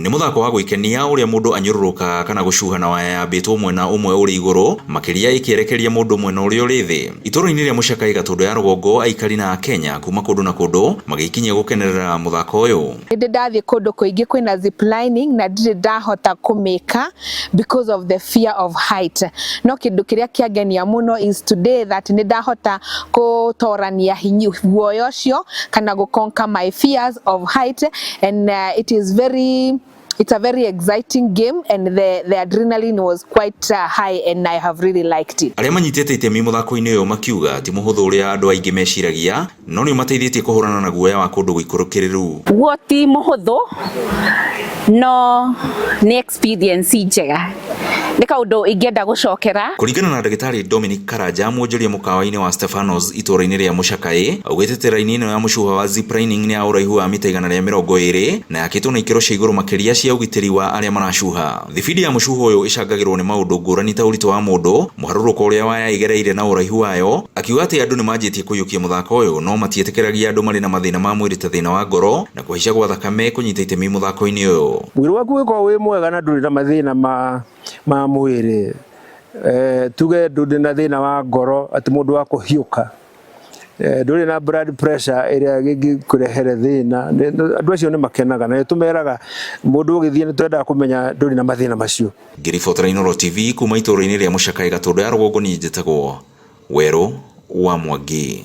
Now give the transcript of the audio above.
Nĩ mũthako wa gwĩkenia ũrĩa mũndũ anyũrũrũkaga kana gũcuha na waya yambĩtwo mwena ũmwe ũrĩ igũrũ makĩria ĩkĩerekeria mũndũ mwena ũrĩa ũrĩ thĩ. Itũũra-inĩ rĩa Mũcakaĩ Gatũndũ ya rũgongo aikari na Akenya kuma kũndũ na kũndũ magĩkinyia gũkenerera mũthako ũyũ. Nĩ ndathiĩ kũndũ kũingĩ kwĩna ziplining na ndirĩ ndahota kũmĩka because of the fear of height. No kĩndũ kĩrĩa kĩangenia mũno is today that nĩ ndahota gũtorania guoya ũcio kana gũ conquer my fears of height, and it's a very exciting game, and the adrenaline was quite high, and I have really liked it. Arĩa manyitĩte itemi mũthako-inĩ ũyũ makiuga ti mũhũthũ ũrĩa andũ aingĩ meciragia, no nĩ ũmateithĩtie kũhũrana na guoya wa kũndũ gũikũrũkĩrĩru. Guo ti mũhũthũ, no nĩ experience njega, nĩ kaũndũ ingĩenda gũcokera. Kũringana na ndagĩtarĩ Dominic Karanja, mwonjoria mũkawa-inĩ wa Stephanos itũũra-inĩ rĩa Mũcakaĩ, augĩte atĩ raini ĩno ya mũcuha wa ziplining nĩ ya ũraihu wa mita 120 na yakĩtwo na ikĩro cia igũrũ makĩria cia ũgitĩri wa arĩa maracuha. Thibindi ya mũcuha ũyũ ĩcangagĩrwo nĩ maũndũ ngũrani ta ũritũ wa mũndũ, mũharũrũko ũrĩa waya ĩgereire na ũraihu wayo. Akiuga atĩ andũ nĩ manjĩtie kũiyũkia mũthako ũyũ no matiĩtĩkĩragia andũ marĩ na mathĩna ma mwĩrĩ ta thĩna wa ngoro na kũhaica gwa thakame kũnyita itemi mũthako-inĩ ũyũ. Mwĩrĩ waku ũgĩkorwo wĩ mwega na ndũrĩ na mathĩna ma mwĩrĩ, tuge ndũrĩ na thĩna wa ngoro atĩ mũndũ wa kũhiũka, ndũrĩ na blood pressure ĩrĩa ĩngĩkũrehere thĩna, andũ acio nĩ makenaga na nĩtũmeraga mũndũ ũgĩthiĩ nĩ twendaga kũmenya ndũrĩ na mathĩna macio. Ngĩribotera Inooro TV kuma itũũra-inĩ rĩa Mũcakaĩ Gatũndũ ya rũgongo, niĩ njĩtagwo Werũ wa Mwangi.